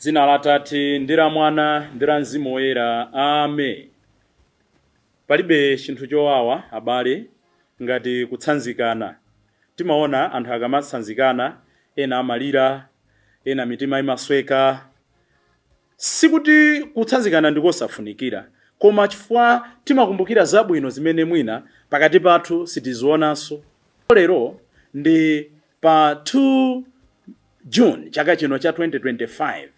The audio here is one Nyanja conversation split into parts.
Dzina la Atate ndi la Mwana ndi la Mzimu Woyera. Amen. Palibe chinthu chowawa abale ngati kutsanzikana. Timaona anthu akamatsanzikana, ena amalira, ena mitima imasweka. Sikuti kutsanzikana ndikosafunikira, koma chifukwa timakumbukira zabwino zimene mwina pakati pathu sitizionanso. Lero ndi pa 2 June chaka chino cha 2025,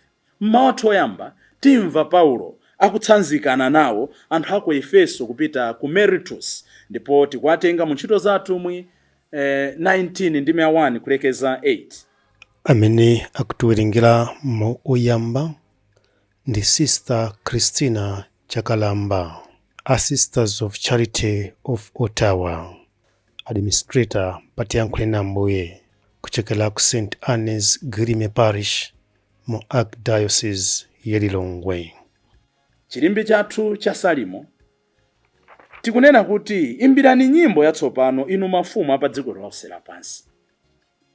mmawa wathu oyamba timva Paulo akutsanzikana nawo anthu aku Efeso kupita ku Miletus, ndipo tikuwatenga mu Ntchito za Atumwi 19 ndime ya 1 kulekeza 8. Amene akutiwerengera mawu oyamba ndi Sister Christina Chakalamba a Sisters of Charity of Ottawa, administrator pa Tiyankhuleni Ambuye kuchokera ku St Anne's Girime Parish mu Archdiocese ya Lilongwe. Chilimbi chathu cha Salimo tikunena kuti, imbirani nyimbo yatsopano inu mafumu a pa dziko lonse lapansi.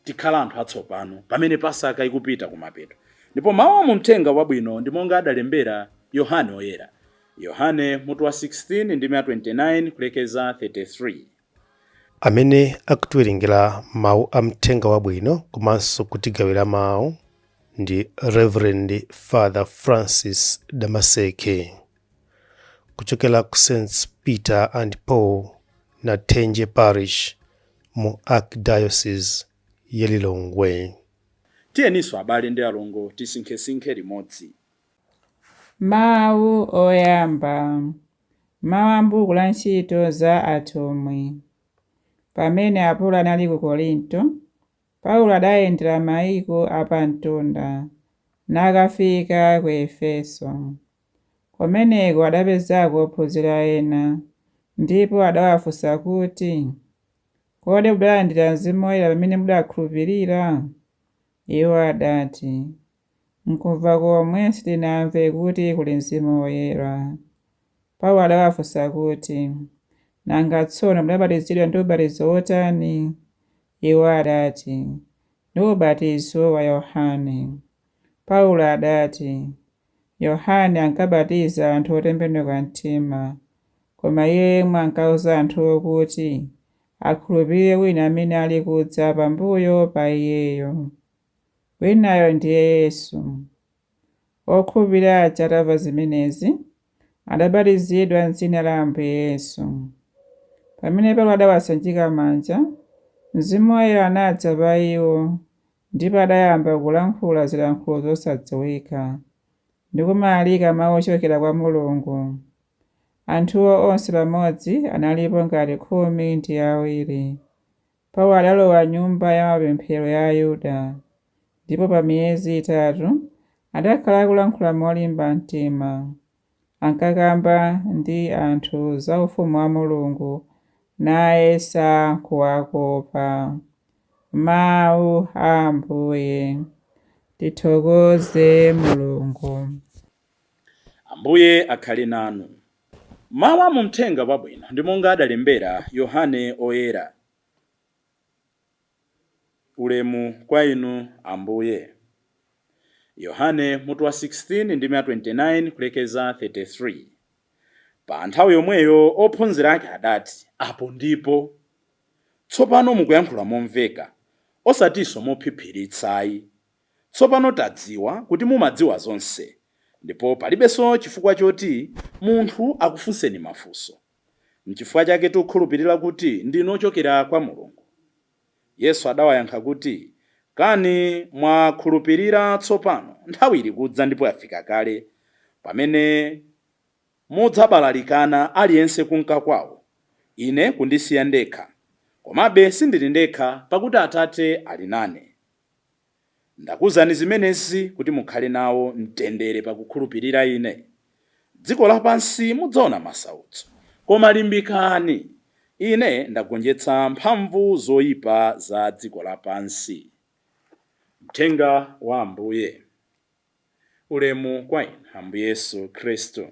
Tikhala anthu atsopano pamene Pasaka ikupita kumapeto. Ndipo mawu a mu Mthenga Wabwino ndi monga adalembera Yohane Oyera. Yohane mutu wa 16 ndime ya 29 kulekeza 33. Amene akutiwerengera mawu a Mthenga Wabwino komanso kutigawira mawu ndi Reverend Father Francis Damaseke kuchokera ku St Peter and Paul Nathenje Parish mu Archdiocese ya Lilongwe. Tiyeninso abale ndi alongo tisinkhesinkhe limodzi. Mawu oyamba. Mawu a m'buku la Ntchito za Atumwi. Pamene Apolo anali ku Korinto, Paulo adayendera maiko apamtunda, nakafika ku Efeso. Kumeneko adapezako ophunzira ena, ndipo adawafunsa kuti, Kodi mudalandira Mzimu Woyera pamene mudakhulupirira? Iwo adati, Nkumva komwe sitinamve kuti kuli Mzimu Woyera. Paulo adawafunsa kuti, Nanga tsono mudabatizidwa ndi ubatizo wotani? Iwo adati, Ndi ubatizo wa Yohane. Paulo adati, Yohane ankabatiza anthu otembenuka mtima, koma iye yemwe ankauza anthuwo kuti akhulupirire wina amene ali kudza pambuyo pa iyeyo. Winayo ndiye Yesu. Okhulupirira aja atamva zimenezi, adabatizidwa m'dzina la Ambuye Yesu. Pamene Paulo adawasanjika manja, Mzimu Woyera anadza pa iwo, ndipo adayamba kulankhula zilankhulo zosadziwika, ndi kumalalika mau ochokera kwa Mulungu. Anthuwo onse pamodzi analipo ngati 12. Paulo adalowa m'nyumba ya mapemphero ya Ayuda, ndipo pa miyezi 3 adakhala akulankhula molimba mtima. Ankakamba ndi anthu za Ufumu wa Mulungu, nayesa kuwakopa. Mau a Ambuye. Tithokoze Mulungu. Ambuye akhale nanu. Mawu a mu Mthenga Wabwino ndi monga adalembera Yohane Oyera. Ulemu kwa inu Ambuye. Yohane mutu wa 16 ndime ya 29 kulekeza 33. Pa nthawi yomweyo ophunzira ake adati, Apo ndipo! Tsopano mukuyankhula momveka, osatinso mophiphiritsa ayi. Tsopano tadziwa kuti mumadziwa zonse, ndipo palibenso chifukwa choti munthu akufunseni mafunso. N'chifukwa chake tikukhulupirira kuti ndinu ochokera kwa Mulungu. Yesu adawayankha kuti, Kani mwakhulupirira tsopano? Nthawi ilikudza ndipo yafika kale, pamene mudzabalalikana aliyense kunka kwao, Ine kundisiya ndekha. Komabe sindili ndekha, pakuti Atate ali nane. Ndakuuzani zimenezi kuti mukhale nawo mtendere pakukhulupirira Ine. Dziko lapansi mudzaona masautso, koma limbikani! Ine ndagonjetsa mphamvu zoipa za dziko lapansi. Mthenga wa Ambuye. Ulemu kwa inu, Ambuye Yesu Khristu.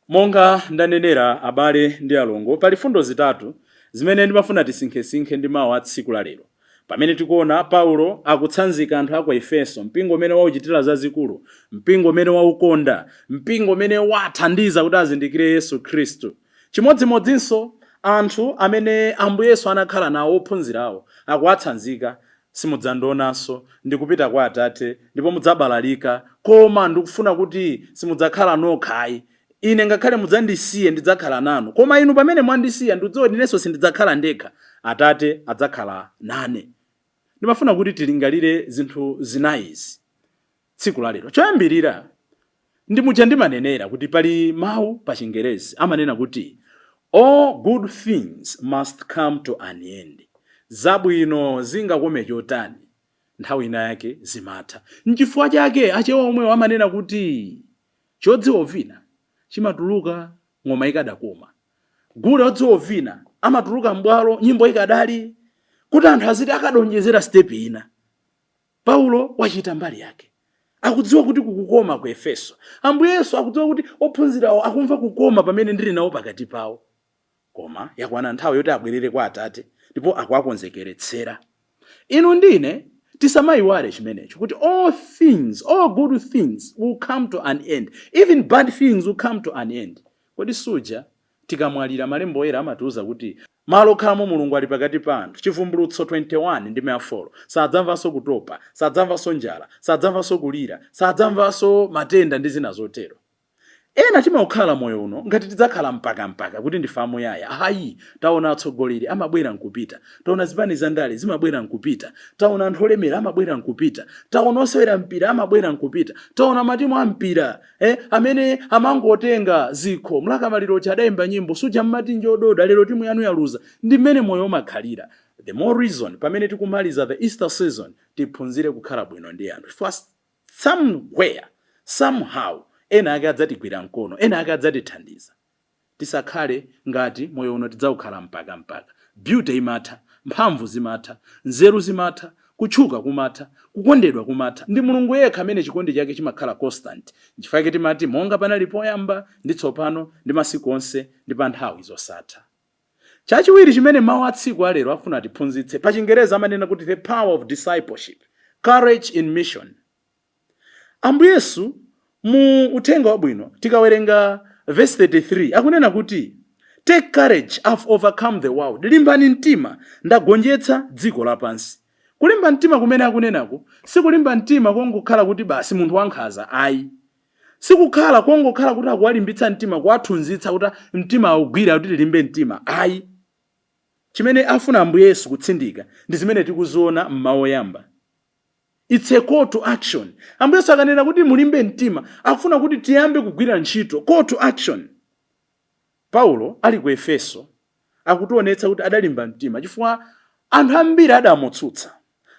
Monga ndanenera abale ndi alongo, pali fundo zitatu zimene ndimafuna tisinkhesinkhe ndi mawu a tsiku la lero. Pamene tikuona Paulo akutsanzika anthu a ku Efeso, mpingo umene wauchitira zazikulu, mpingo umene waukonda, mpingo umene wathandiza kuti azindikire Yesu Khristu. Chimodzimodzinso anthu amene Ambuye Yesu anakhala nawo, ophunzirawo, akuwatsanzika: "Simudzandionanso, ndikupita kwa Atate, ndipo mudzabalalika, koma ndikufuna kuti simudzakhala nokha ayi. Ine ngakhale mudzandisiye, ndidzakhala nanu. Koma inu pamene mwandisiya, ndikudziwa kuti inenso sindidzakhala ndekha, Atate adzakhala nane." Ndimafuna kuti tilingalire zinthu zinayizi tsiku la lero. Choyambirira, ndi muja ndimanenera kuti pali mawu pa Chingerezi amanena kuti, "All good things must come to an end." Zabwino zingakome chotani, nthawi ina yake zimatha. Nchifukwa chake Achewa omwewo amanena kuti chodziwa uvina chimatuluka ng'oma ikadakoma. Gule odziwa uvina amatuluka m'bwalo nyimbo ikadali, kuti anthu aziti akadonjezera step ina. Paulo wachita mbali yake, akudziwa kuti kukukoma ku Efeso. Ambuye Yesu akudziwa kuti ophunzirawo akumva kukoma pamene ndili nawo pakati pawo, koma yakwana nthawi yoti abwerere kwa Atate, ndipo akuwakonzekeretsera. Inu ndine tisamayiwale chimenecho, kuti all things, all good things will come to an end. Even bad things will come to an end. Kodi suja tikamwalira, Malembo Oyera amatiuza kuti malo okhalamo Mulungu ali pakati pa anthu? Chivumbulutso 21 ndi 4. Sadzamvanso kutopa, sadzamvanso njala, sadzamvanso kulira, sadzamvanso matenda ndi zina zotero. Ena timaukhala moyo uno ngati tidzakhala mpakampaka, kuti ndife amuyaya. Ayi, taona atsogoleri amabwera nkupita, taona zipani za ndale zimabwera nkupita, taona anthu olemera amabwera nkupita, taona osewera mpira amabwera nkupita, taona matimu a mpira amene amangotenga zikho. Mlaka Maliro adayimba nyimbo, "Suja mmati njododa, lero timu yanu yaluza." Ndi mmene moyo umakhalira. The more reason, pamene tikumaliza the Easter season, tiphunzire kukhala bwino ndi anthu. First, somewhere, somehow, ena ake adzatigwira mkono, ena ake adzatithandiza. Tisakhale ngati moyo uno tidzawukhala mpakampaka. Beauty imatha, mphamvu zimatha, nzeru zimatha, kutchuka kumatha, kukondedwa kumatha. Ndi Mulungu yekha amene chikondi chake chimakhala constant. Nchifukwa chake timati, "Monga panali poyamba, ndi tsopano, ndi masiku onse, ndi pa nthawi zosatha." Chachiwiri chimene mawu a tsiku alero afuna atiphunzitse, pa Chingereza amanena kuti the power of discipleship, courage in mission. Ambuye Yesu mu Uthenga Wabwino, tikawerenga verse 33, akunena kuti, "Take courage, I've overcome the world." Limbani mtima, ndagonjetsa dziko lapansi. Kulimba mtima kumene akunenako sikulimba mtima kongokhala kuti basi munthu wankhanza, ayi. Sikukhala kongokhala kuti akuwalimbitsa mtima, kuwathunzitsa kuti mtima awugwira kuti tilimbe mtima, ayi. Chimene afuna Ambuye Yesu kutsindika ndi zimene tikuziona mmawu oyamba. It's a call to action. Ambuye Yesu akanena kuti mulimbe mtima, akufuna kuti tiyambe kugwira ntchito, call to action. Paulo ali ku Efeso akutionetsa kuti adalimba mtima chifukwa anthu ambiri adamutsutsa.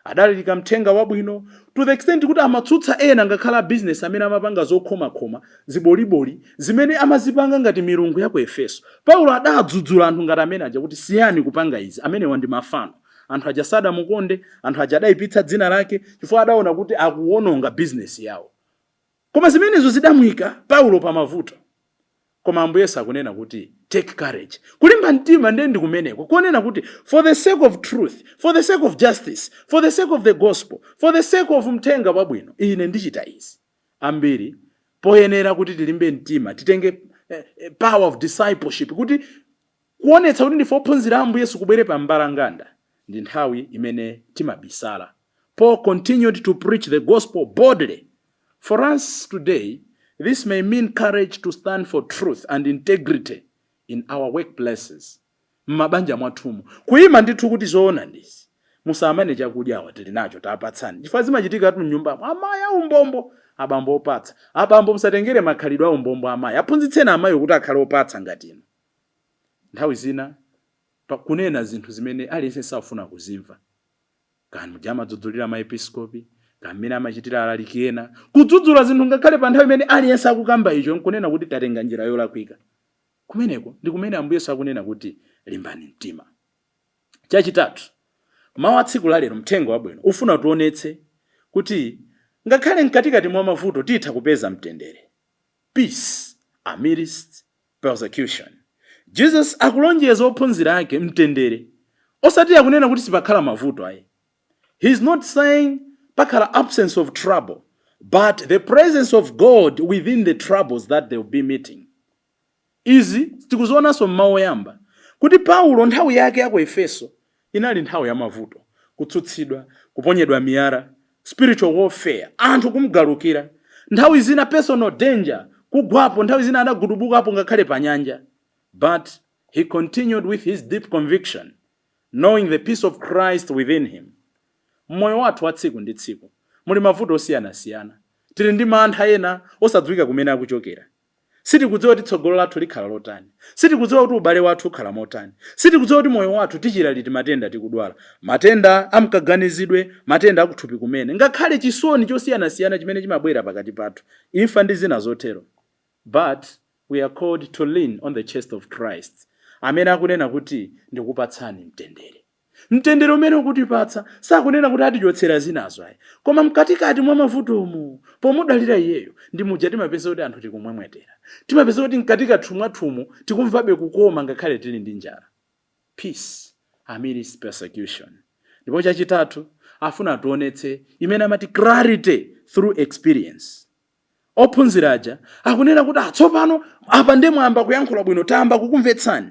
Adalalika mthenga wabwino to the extent kuti amatsutsa ena, ngakhala business amene amapanga zokhomakhoma, ziboliboli zimene amazipanga ngati milungu ya ku Efeso. Paulo adadzudzula anthu ngati amene aja kuti siyani kupanga izi, amenewa ndi mafano. Anthu aja sadamukonde, anthu aja adayipitsa dzina lake chifukwa adaona kuti akuwononga business yawo. Koma zimenezo zidamuyika Paulo pamavuto. Koma Ambuye Yesu akunena kuti take courage. Kulimba mtima ndiye ndi kumeneko kuonena kuti for the sake of truth, for the sake of justice, for the sake of the gospel, for the sake of mthenga wabwino, ine ndichita izi. Ambiri poyenera kuti tilimbe mtima, titenge power of discipleship, kuti kuonetsa kuti ndife ophunzira Ambuye Yesu kubwere pa mbalanganda, ndi nthawi imene timabisala. Paul continued to preach the gospel boldly. For us today, this may mean courage to stand for truth and integrity in our workplaces, m'mabanja mwathumu, kuyima ndithu kuti zoona ndizi, musamane chakudya awa tili nacho, tapatsani, chifukwa zimachitika tu mnyumbamo, amayi aumbombo, abambo opatsa. Abambo, musatengere makhalidwe aumbombo amayi, aphunzitseni amayi kuti akhale opatsa ngati inu. Nthawi zina kunena zinthu zimene aliyense safuna kuzimva, kani muja amadzudzulira maepiskopi, kamene amachitira alaliki ena, kudzudzula zinthu ngakhale pa nthawi imene aliyense akukamba icho, nkunena kuti tatenga njira yolakwika. Kumeneko ndi kumene Ambuye Yesu akunena kuti limbani mtima. Chachitatu, mawu a tsiku lalero, mthenga wabwino, ufuna tionetse kuti ngakhale mkatikati mwa mavuto titha kupeza mtendere, peace amidst persecution. Jesus akulonjeza ophunzira ake mtendere, osati akunena kuti sipakhala mavuto ayi. He's not saying pakhala absence of trouble, but the presence of God within the troubles that they will be meeting. Izi tikuzionanso mmawu oyamba kuti Paulo nthawi yake ya ku Efeso inali nthawi ya mavuto, kutsutsidwa, kuponyedwa miyala, spiritual warfare, anthu kumgalukira, nthawi zina personal danger, kugwapo, nthawi zina adagudubukapo ngakhale pa nyanja. But he continued with his deep conviction, knowing the peace of Christ within him. Mmoyo wathu wa tsiku ndi tsiku muli mavuto osiyanasiyana. Tili ndi mantha ena osadziwika kumene akuchokera. Sitikudziwa kuti tsogolo lathu likhala lotani, sitikudziwa kuti ubale wathu ukhala motani, sitikudziwa kuti moyo wathu tichira liti matenda tikudwala, matenda amkaganizidwe, matenda akuthupi kumene, ngakhale chisoni chosiyanasiyana chimene chimabwera pakati pathu, imfa ndi zina zotero. But we are called to lean on the chest of Christ, amene akunena kuti, "Ndikupatsani mtendere." Mtendere umene ukutipatsa sakunena kuti atichotsera zinazo ayi, koma mkatikati mwa mavutomu, pomudalira iyeyo, ndi muja timapeza kuti anthu tikumwemwetera, timapeza kuti mkatikati mwathumu tikumvabe kukoma ngakhale tili ndi njala. Peace amidst persecution. Ndipo chachitatu, afuna ationetse imene amati clarity through experience. Ophunzira aja akunena kuti, "Tsopano apa ndiye mwayamba kuyankhula bwino, tayamba kukumvetsani."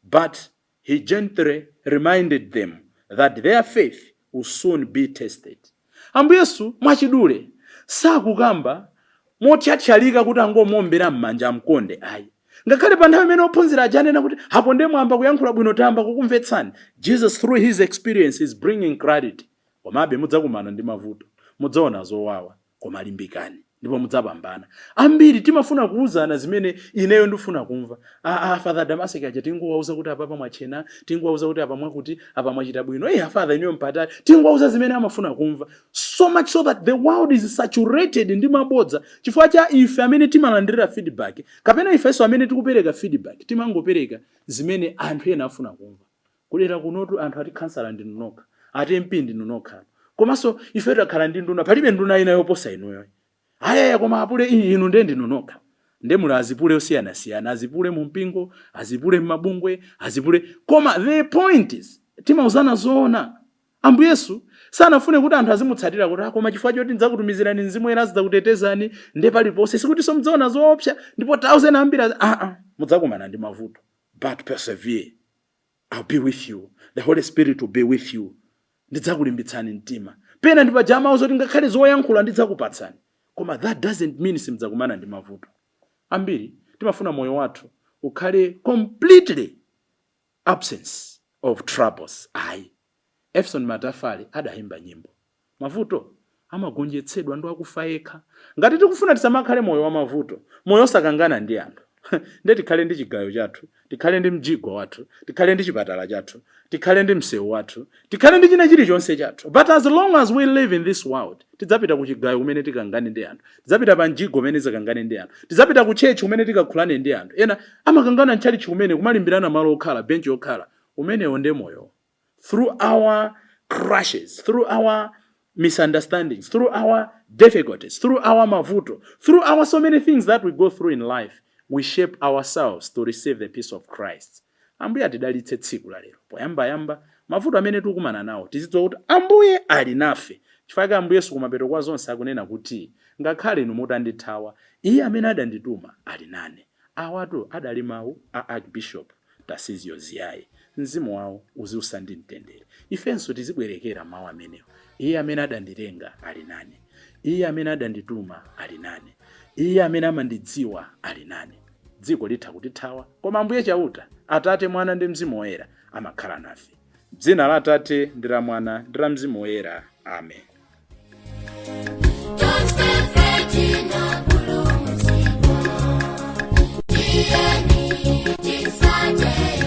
But he gently reminded them that their faith will soon be tested. Ambuye Yesu mwachidule sakukamba mothyathyalika kuti angomuombera m'manja amkonde ayi. Ngakhale pa nthawi imene ophunzira aja anena kuti, "Apo ndiye mwayamba kuyankhula bwino, tayamba kukumvetsani," Jesus through his experience is bringing clarity. Komabe mudzakumana ndi mavuto, mudzaona zowawa, koma limbikani ndipo mudzapambana. Ambiri timafuna kuwuzana zimene ineyo ndifuna kumva. Ah, ah, Father Damaseke aja tingowauza kuti apapa mwachena, tingowauza kuti apa mwakuti, apa mwachita bwino. Eh, Father, ineyo mpatali. Tingowauza zimene amafuna kumva, so much so that the world is saturated ndi mabodza, chifukwa cha ife amene timalandirira feedback kapena ifenso amene tikupereka feedback, timangopereka zimene anthu ena afuna kumva. Kulera kunotu anthu ati khansala ndinu nokha, ati MP ndinu nokha, komanso ife takhala ndi nduna, palibe nduna ina yoposa inuyo. Ayaya, koma apule iyi inu ndiye ndinu nokha. Nde muli azipule osiyanasiyana, azipule mu mpingo, azipule m'mabungwe, azipule. Koma the point is, timauzana zoona? Ambuye Yesu sanafune kuti anthu azimutsatira kuti, "Ah, koma chifukwa choti ndidzakutumizirani Mzimu Woyera, azidzakutetezani, nde paliponse sikutinso mudzaona zoopsa ndipo tauzeni ambiri." Ah, ah, mudzakumana ndi mavuto, but persevere. I'll be with you. The Holy Spirit will be with you. Ndidzakulimbitsani mtima. Pena ndi paja amawu zoti ngakhale zoyankhula ndidzakupatsani, koma that doesn't mean simudzakumana ndi mavuto. Ambiri timafuna moyo wathu ukhale completely absence of troubles. Ayi. Efson Matafale adayimba nyimbo, "Mavuto amagonjetsedwa ndi akufa yekha." Ngati tikufuna tisamakhale moyo wa mavuto, moyo osakangana ndi anthu, nde tikhale ndi chigayo chathu, tikhale ndi mjigo wathu, tikhale ndi chipatala chathu, tikhale ndi msewu wathu, tikhale ndi china chilichonse chathu. But as long as we live in this world, tidzapita ku chigayo kumene tikangane ndi anthu, tidzapita pa mjigo kumene tikangane ndi anthu, tidzapita ku church kumene tikakhulane ndi anthu. Ena amakangana mtchalichi kumene, kumalimbirana malo okhala, benchi okhala. Umenewo nde moyo. Through our crashes, through our misunderstandings, through our difficulties, through our mavuto, through our so many things that we go through in life, we shape ourselves to receive the peace of Christ. Ambuye atidalitse tsiku la lero. Poyambayamba, mavuto amene tikukumana nawo, tizidziwa kuti Ambuye ali nafe, chifukwa Ambuye Yesu kumapeto kwa zonse akunena kuti, "Ngakhale inu mutandithawa, iye amene adandituma ali nane." Awatu adali mawu a Archbishop Tarcisio Ziyaye. Mzimu wawo uziusa ndi mtendere. Ifenso tizibwerekera mawu amenewo: Iye amene adandilenga ali nane, iye amene adandituma ali nane, iye amene amandidziwa ali nane. Dziko litha kutithawa, koma Ambuye Chauta, Atate, Mwana ndi Mzimu Woyera, amakhala nafe. Dzina la Atate ndi la Mwana ndi la Mzimu Woyera, amen. Tonsefe tinapulumutsidwa, tiyeni titsate.